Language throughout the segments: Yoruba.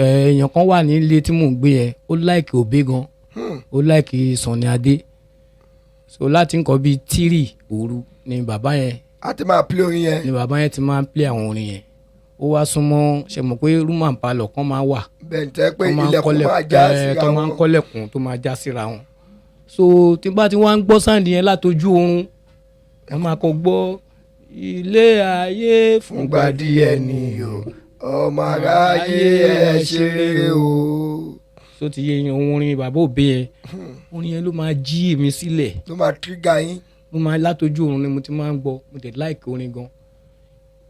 Èèyàn kan wà nílé tí mò ń gbé yẹn, ó like Obey gan, ó like Sunny Adé. So láti nǹkan bíi 3 òru ni bàbá yẹn A ti máa play orin yẹn. ni bàbá yẹn ti máa ń play àwọn orin yẹn. Ó wá súnmọ́, ṣe mọ̀ pé room and parlour kan máa wà Bẹ́ẹ̀ ni, tẹ́ pé tó máa ń ilẹ̀kùn kọ́lẹ̀ máa já síra tó máa ń wọn. kọ́lẹ̀kùn tó máa já síra wọn. So tí bá ti wá ń gbọ́ sound yẹn látojú oorun, ẹ máa kọ́ gbọ́ ilé ayé fúngbà díẹ̀ ni o, ọmọ aráyé, ẹ ṣe rere o. So ti yé yín, ohun orin bàbá Obey yẹn, orin yẹn ló máa jí èmi sílẹ̀. Ló máa trigger yín. Mo máa látojú oorun ni mo ti máa ń gbọ́. Mo dẹ̀ like orin gan,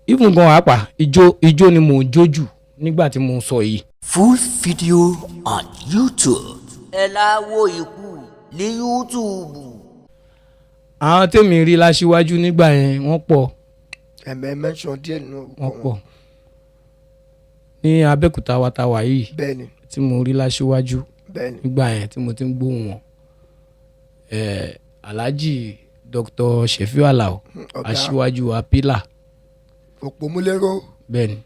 even gan àpà ijó, ijó ni mò ń jó jù nígbà tí mo ń sọ yìí. Full video on YouTube. Ẹ láwo ikú ní YouTube. Àwọn tèmi rí láṣíwájú nígbà yẹn, wọ́n pọ̀. Ẹ̀mẹ́ mention díẹ̀ nínú orúkọ Wọ́n wọn. pọ̀ ní Abẹ́òkúta wa ta wà yìí tí mo rí láṣíwájú nígbà yẹn tí mo ti ń gbóhùn wọn, Alhaji Dr. Shefiu Alao. Ọ̀gá. Aṣíwájú apila. Òpómúléró. Bẹ́ẹ̀ni,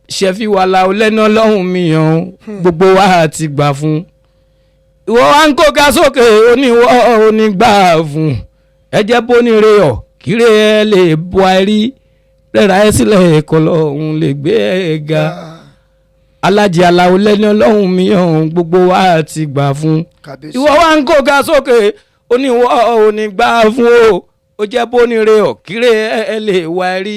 Shefiu Alao lẹ́nu ọlọ́run mi yàn, gbogbo wa ti gbà fún. Ìwọ wa ń kó ga sókè, oníwọ́ onígbà fún ẹ jẹ́ bóníire ọ̀ kíre ẹ lè bọ́ ẹ rí rẹ́ra ẹ sílẹ̀ kọlọ́ òun lè gbé ẹ ga. Alájì Aláwo lẹ́ni ọlọ́run mi yàn, gbogbo wa ti gbà fún. Kàbíyèsí. Ìwọ wa ń kó ga sókè, oníwọ́ onígbà fún o, ó jẹ́ bóníire ọ̀ kíre ẹ lè wá ẹ rí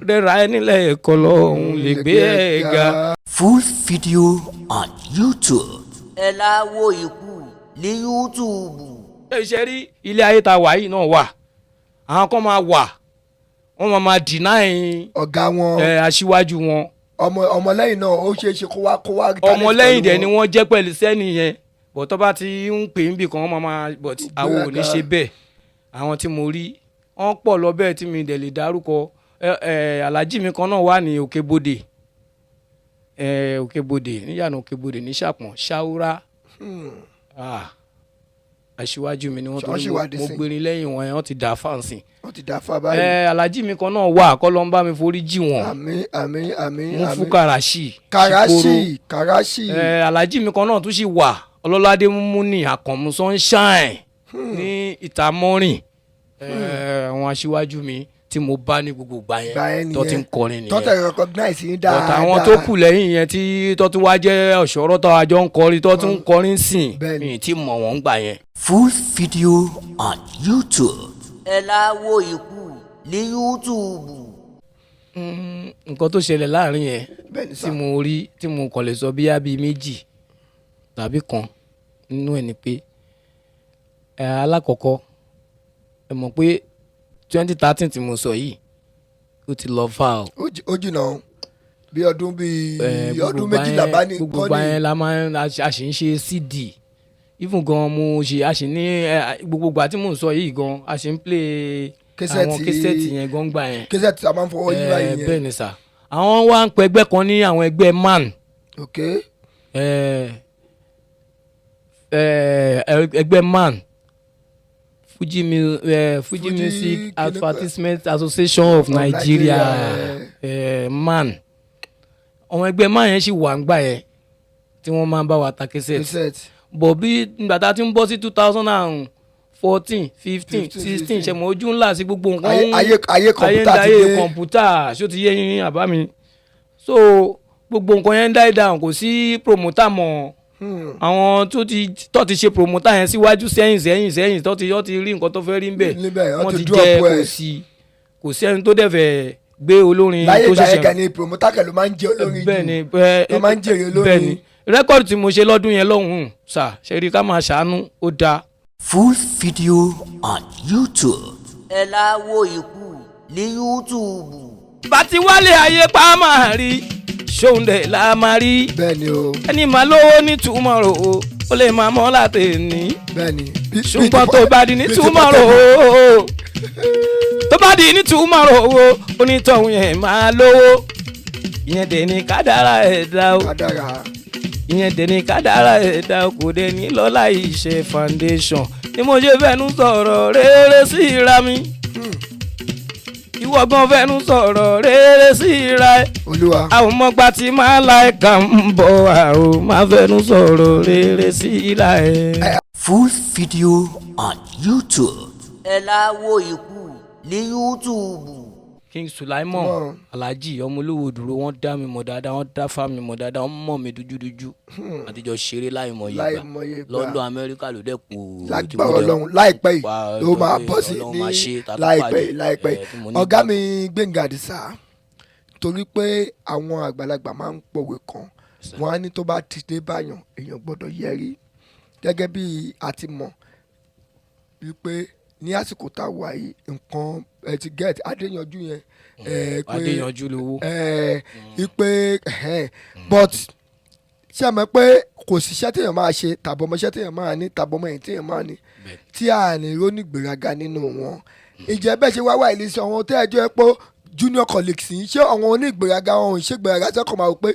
rẹ́ra ẹ nílẹ̀ kọlọ́ òun lè gbé ẹ ga. Full video on YouTube. Ẹ láwo ikú ní YouTube. Ṣe rí ilé ayé ta wà yìí náà wà, àwọn kan máa wà, wọ́n máa deny ọ̀gá wọn. Ẹ aṣíwájú wọn. Ọmọlẹ́yìn náà, ó ṣeé ṣe kó wá retaliate Ọmọlẹ́yìn dẹ̀ pẹ̀lú ni wọn. Wọ́n jẹ́ pẹ̀lú sẹ́ni yẹn bọ̀, tó bá ti ń pè ń bì kan, wọ́n máa but àwọn ò ní ṣe bẹ́ẹ̀. Àwọn tí mo rí, wọ́n pọ̀ lọ bẹ́ẹ̀ tí mi dẹ̀ lè dárúkọ. Ẹ ẹ alájí mi kan náà wà ní Òkèbodè, Òkèbodè níyànà Òkèbodè ní Sàpọ̀n Ṣáúrà. Ah, aṣíwájú mi ni wọ́n Ṣé torí wọ́n ṣì wà dé mo sí? gbérin lẹ́yìn wọn yẹn, wọ́n ti dà fáǹsì. Wọ́n ti dá fún báyìí. Alájí mi kan náà wà, kọ́ ló ń bá mi forí jì wọ́n. Àmín, àmín, àmín. Mú Àmín. fún Karachi. Karachi, Karachi. Alájí mi kan náà tún sì wà, Ọlọ́ládé Múmúnì Àkànmú Sunshine ní Ìtàmọ́rìn. Àwọn aṣíwájú mi tí mo bá ní gbogbo ìgbà Ìgbà yẹn yẹn tó ti ń nìyẹn. kọrin nìyẹn. Tọ́tẹ̀ recognize yín But dáadáa. àwọn tó kù lẹ́yìn yẹn tí tó tún wá jẹ́ ọ̀ṣọ́rọ́ tó àjọ ń kọrin, tó tún ń kọrin sìn, mi ì tí mọ̀ wọ́n gbà yẹn. Full video on YouTube. Ẹ láwo ikú ní YouTube. Nǹkan tó ṣẹlẹ̀ láàrin yẹn Bẹ́ẹ̀ni tí sà. mo rí, tí mo kàn lè sọ bíyá bíi méjì tàbí kan nínú ẹ̀ ni pé, alákọ̀ọ́kọ́, ẹ mọ̀ pé 2013 tí mo sọ yìí, ó ti lọ fà o. Ó jìnnà o. Bí ọdún bíi ọdún Gbogbo 12 ìgbà bá yẹn ní gbogbo kọ́ ìgbà ní. yẹn la máa ń a sì ń ṣe CD even gan. Mo ṣe a sì ní gbogbo ìgbà tí mò ń sọ yìí gan, a sì ń play Késẹ́ẹ̀tì. àwọn késẹ́ẹ̀tì yẹn gan gbà yẹn. Késẹ́ẹ̀tì a máa ń fọwọ́ yí báyìí yẹn. Bẹ́ẹ̀ ni sà, àwọn wá ń pẹ ẹgbẹ́ kan ní àwọn ẹgbẹ́ man. Ẹgbẹ́ man, Fuji Fuji Music kíní kan. Advertisement Association of Of Nigeria. Nigeria. Man, àwọn ẹgbẹ́ man yẹn sì wà ń gbà yẹn tí wọ́n máa ń bá wa ta késẹ́ẹ̀tì. Késẹ́ẹ̀tì. Bọ̀ bí ìgbà tá a ti ń bọ́ sí 2014, 15, 15, 16, ṣe mọ̀ ojú ńlá sí gbogbo nǹkan Ayé kọ̀ǹpútà ti ayé dé. kọ̀ǹpútà, ṣó ti yé yín àbá mi? So gbogbo nǹkan yẹn ń die down, kò sí promoter mọ́. Àwọn tó ti ṣe promoter yẹn síwájú, sẹ́yìn sẹ́yìn sẹ́yìn, tó ti rí nǹkan tó fẹ́ rí níbẹ̀. Níbẹ̀, wọ́n wọ́n ti ti drop jẹ́ ẹ̀. Kò sí ẹni tó dẹ̀ fẹ́ gbé olórin Láyé tó ìgbà yẹn ṣẹ̀ṣẹ̀ kan ni promoter kẹ̀ ló máa ń jẹ́ olórin jù. Bẹ́ẹ̀ ni, bẹ́ẹ̀. Ló máa ń jèrè olórin. Bẹ́ẹ̀ ni, record tí mo ṣe lọ́dún yẹn lọ́hùn-ún sà, ṣe rí ká máa ṣàánú, ó dáa. Full video on YouTube. Ẹ láwo ikú ní YouTube. Bá ti wálé ayé pa máa rí, ṣóun dẹ̀ la máa rí. Bẹ́ẹ̀ ni o. Ẹni máa lówó ní tomorrow o, ó lè máa mọ́ láti ní. Bẹ́ẹ̀ ni. Ṣùgbọ́n tó bá di ní Bí ti tomorrow o, tó bá di ní tomorrow o, onítọ̀hún yẹn máa lówó. Ìyẹn dẹ̀ ní kádàrá ẹ̀dá o. Kádàrá. Ìyẹn dẹ̀ ní kádàrá ẹ̀dá o, kò dẹ̀ ní lọ́la ìṣe foundation ni mo ṣe fẹ́nu sọ̀rọ̀ rere sí ra mi. Ìwọ Ìwọ gan fẹnu sọ̀rọ̀ rere síra ẹ̀. Olúwa. Àwọn ọmọgbà tí máa láìka ń bọ̀ àwọn máa fẹnu sọ̀rọ̀ rere síra ẹ̀. Full video on YouTube. Ẹ láwo ikú ní YouTube. King Sulaimon Mọ̀. Alhaji ọmọlówó dúró, wọ́n dá mi mọ̀ dáadáa, wọ́n dá fá mi mọ̀ dáadáa, wọ́n mọ̀ mi dújúdújú, àtijọ́ ṣeré láì mọ̀ yìí Láìmọye gbà ìgbà. London, Amẹ́ríkà ló dẹ̀ kú. Lágbára Ọlọ́run, láìpẹ́ yìí ló máa bọ́ sí ní láìpẹ́ yìí, láìpẹ́ yìí. Ọ̀gá mi Gbénga Àdìsá, torí pé àwọn àgbàlagbà máa ń pòwe kan, wọ́n á ní tó bá ti dé báyàn, èèyàn gbọ́dọ̀ yẹrí. Gẹ́gẹ́ bí a ti mọ̀ wípé ní àsìkò tá a wà yìí, nǹkan ẹ ti get Adéyanjú yẹn ẹ pé Adéyanjú lówó. Ẹ wípé ẹhẹ́n, but ṣé ẹ mọ̀ pé kò síṣẹ́ téèyàn máa ṣe tàbí ọmọṣẹ́ téèyàn máa ní tàbí ọmọ ẹ̀yìn téèyàn máa ní tí a ní rónìgbéraga nínú wọn? Ìjẹ́ bẹ́ẹ̀ ṣe wá wà ilé iṣẹ́ àwọn tẹ́ ẹjọ́ ẹ pé junior colleagues yìí, ṣé àwọn onígbéraga wọn ò ń ṣègbéraga sẹ́kọ̀ọ́ máa wò pé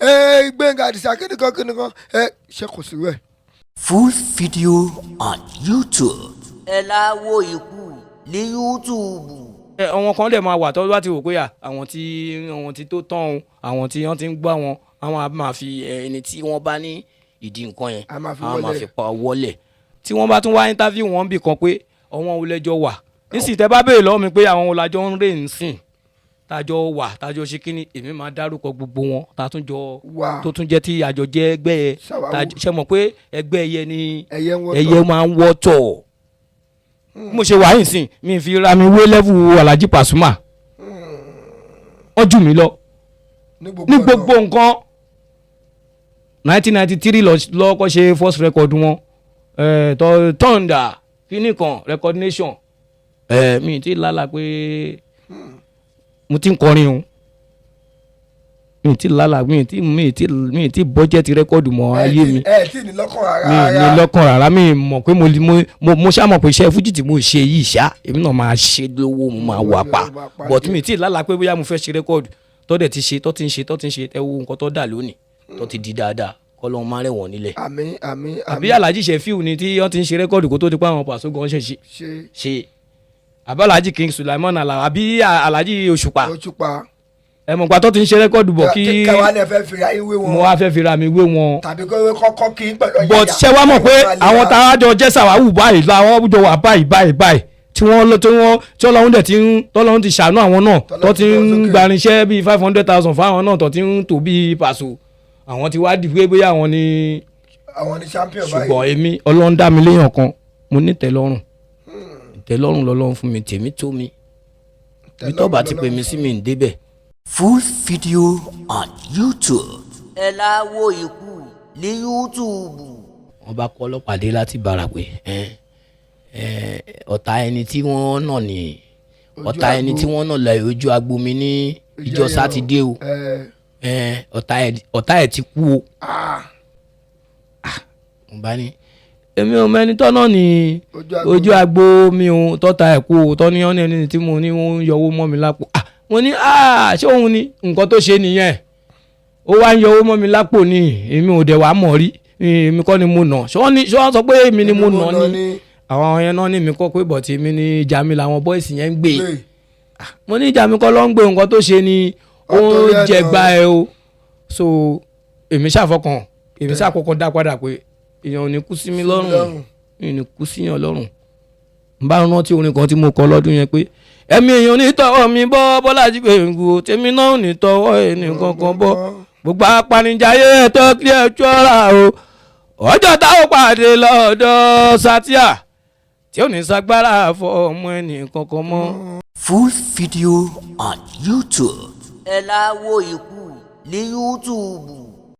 ẹ Gbénga Àdìsá kíníkan kíníkan ẹ ṣe kò sí rẹ̀? Full video on YouTube. Ẹ láwo ikú ní YouTube. Ẹ, àwọn kan dẹ̀ máa wà tó bá ti wò pé à, àwọn tí tó tán o, àwọn tí wọ́n ti ń gbọ́ wọn, àwọn á máa fi ẹni tí wọ́n bá ní ìdí nǹkan yẹn, A máa fi àwọn máa wọlé. fi pa wọlé. Tí wọ́n bá tún wá interview wọn bì kan pé àwọn olẹ́jọ́ wà nísìnyí, tẹ́ bá béèrè lọ́wọ́ mi pé àwọn olàjọ ń rè ń sìn, tájọ wà, tájọ ṣe kínní, èmi máa dárúkọ gbogbo wọn tá tún jọ Wà. tó tún jẹ́ tí àjọ jẹ́ ẹgbẹ́ yẹn. Ṣàwáwú. Ṣe mọ̀ pé ẹgbẹ́ yẹn ni ẹyẹ ń wọ́tọ̀. Ẹyẹ máa ń wọ́tọ̀. Bí mo ṣe wà yìí sìn, mi fi ra mi wé level Alhaji Pasuma, wọ́n jù mí lọ ní gbogbo ní ọ̀nà. Gbogbo nǹkan. 1993 lọ́kọ́ ṣe first record wọn, Thunder kíní kan recognition. Mi ti lálà pé mo ti ń kọrin o, mi ti lálà, mi ti budget record mọ́ ayé mi. Ẹ tí ní lọ́kàn rárá. Mi ní lọ́kàn rárá. Mi mọ̀ pé mo ṣá mọ̀ pé iṣẹ́ fújì tí mo ṣe yìí ṣá, èmi náà máa ṣe lówó, mo máa wà pa, but mi ti lálàá pé bóyá mo fẹ́ ṣe record. Tó dẹ̀ ti ṣe, tó ti ń ṣe, tó ti ń ṣe, ẹ wo nǹkan tó dà lónìí, tó ti di dáadáa, kọ́ lóun má rẹ̀wọ̀n nílẹ̀. Àmín, àmín. Àbí Àmín. Alhaji Sefiu ni tí wọ́n ti ń ṣe record kó tó di pé àwọn Pàṣọ gan ṣe ṣe ṣe ṣe, àbí Alhaji King Sulaiman Ala, àbí Alhaji Òṣùpá? Òṣùpá. Ẹ mọ̀ pa tó ti ń ṣe record bọ̀ kí kẹwàá ní ẹ fẹ́ fira ìwé wọn. Mo wá fẹ́ fira mi wé wọn. Tàbí kó kọ́kọ́ kí n pẹ̀lú ọ̀yàyà. But ṣé wàá mọ̀ pé àwọn tá a jọ jẹ́ sàwáwù báyìí làwọn jọ wà báyìí báyìí báyìí, tí wọ́n lọ, tí wọ́n tí Ọlọ́run dẹ̀ ti ń tọ́lọ́run ti ṣàánú àwọn náà, tó ti ń gbarinṣẹ́ bíi 500,000 fáwọn náà, tó ti ń tò bíi Pàṣọ, àwọn ti wá di pé bóyá àwọn ni Àwọn ni champion báyìí. Ṣùgbọ́n èmi, Ọlọ́run dá mi léèyàn kan, mo ní ìtẹ́lọ́rùn. Ìtẹ́lọ́rùn lọ́lọ́run fún mi, tèmi tó mi. Bí tó bá ti pè mí sí, mi ń débẹ̀. Full video on YouTube. Ẹ láwo ikú ní YouTube. Wọ́n bá kọ́ ọlọ́pàá dé láti Ìbàràpé. Ẹ ẹ ọ̀tá ẹni tí wọ́n nà ní ọ̀tá ẹni tí wọ́n nà lọ ojú agbo mi ní ìjọ sátidé o. Ẹ. Ẹ ọ̀tá ẹ̀ ti kú o. Ah. Mo bá ní èmi ò mẹ́ni tọ́nà ní Ojú agbo. Ojú agbo mi ò tọ́ta ẹ̀ kú o, tọ́ ní ọ́nà ẹni tí mo ní wọ́n ń yọwó mọ́ mi lápò. Ah, mo ní, ah, ṣé òun ni nǹkan tó ṣe nìyẹn? Ó wá ń yọwó mọ́ mi lápò ni, èmi ò dẹ̀ wá mọ̀ rí, èmi kọ́ ni mo nà. Ṣé wọ́n ní, ṣé wọ́n sọ pé èmi ni mo nà ni? Àwọn yẹn náà ní mi kọ́ pé bọ̀tí èmi ni ìjà mi làwọn boys yẹn ń gbé. Mo ní ìjà mi kọ́ ló ń gbé, nǹkan tó ṣe ni ó Ọ̀tọ̀ yẹn jẹgba náà. Ẹ o, so èmi ṣàfọkàn, èmi ṣàkọ́kọ́ dá padà pé èèyàn ò ní kú sí mi lọ́rùn, lọ́rùn. Mi ò ní kú síyàn lọ́rùn. N bá rántí orin kan tí mo kọ lọ́dún yẹn pé ẹ̀mí èèyàn ní tọwọ́ mi bọ́, Bọ́lájí Gbẹ̀ngù tèmi náà ní tọwọ́ ẹnì kankan bọ́, gbogbo apanijayé ẹ̀tọ́ kí ẹ jọra o, ọjọ́ táwọn pàdé lọ́dọ̀ Satia tí ò ní sagbára fọ ọmọ ẹnì kankan mọ́. Full video on YouTube. Ẹ láwo ikú ní YouTube.